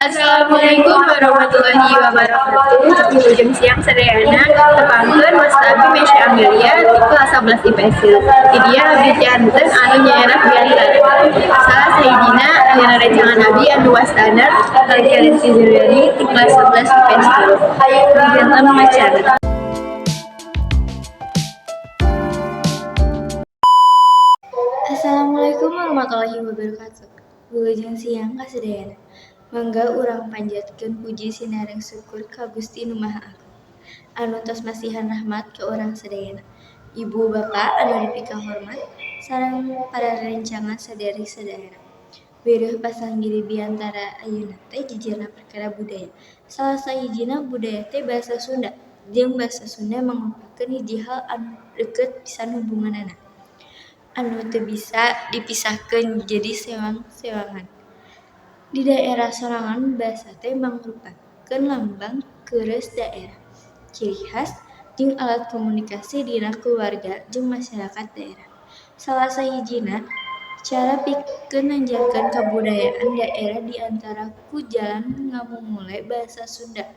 Assalamualaikum warahmatullahi wabarakatuh. Wilujeng siang sadayana. Tepangkeun, wasta abdi Mesya Amelia ti kelas 11 IPS. Di dieu abdi janten anu nyaerak biantara. Salah sahijina rerencangan abdi anu wastana Alkia Rizky Zuryani ti kelas 11 IPS 2. Janten macara. Assalamualaikum warahmatullahi wabarakatuh. Wilujeng siang kasadayana. Mangga urang panjatkeun puji sinareng syukur ka Gusti Nu Maha Agung anu tos masihan rahmat ka urang sadayana. Ibu bapa anu dipikahormat sareng para rerencangan saderek sadayana. Wireuh pasanggiri biantara ayeuna teh jejerna perkara budaya. Salah sahijina budaya teh basa Sunda, jeung basa Sunda mangrupakeun hiji hal anu deukeut pisan hubunganana anu teu bisa dipisahkeun jadi sewang-sewangan. Di daerah sorangan basa teh mangrupakeun lambang keureus daerah, ciri khas, jeung alat komunikasi dina kulawarga jeung masyarakat daerah. Salah sahijina cara pikeun nanjangkeun kabudayaan daerah di antara ku jalan ngamumule basa Sunda.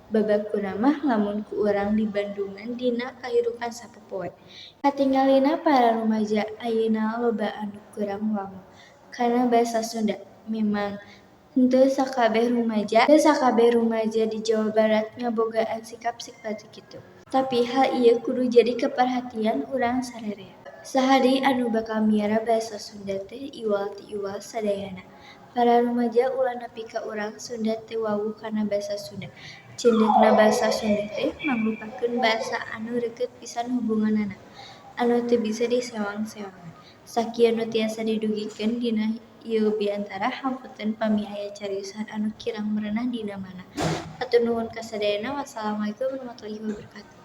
Babakuna mah lamun ku urang dibandungan dina kahirupan sapopoe. Katingalina para rumaja ayeuna loba anu kurang wanguh kana basa Sunda. Memang henteu sakabeh rumaja di Jawa Barat ngabogaan sikap saperti kitu, tapi hal ieu kudu jadi kaperhatian urang sararea. Saha deui anu bakal miara basa Sunda teh iwal ti iwal sadayana. Para rumaja, ulah nepi ka urang Sunda teu wawuh kana basa Sunda. Cindekna basa Sunda teh mangrupakeun basa anu reukeut pisan hubunganana anu teu bisa disewang-sewangan. Sakieu nu tiasa didugikeun dina ieu biantara, hapunten pami aya cariosan anu kirang merenah dina mana. Hatur nuhun kasadayana, wassalamualaikum warahmatullahi wabarakatuh.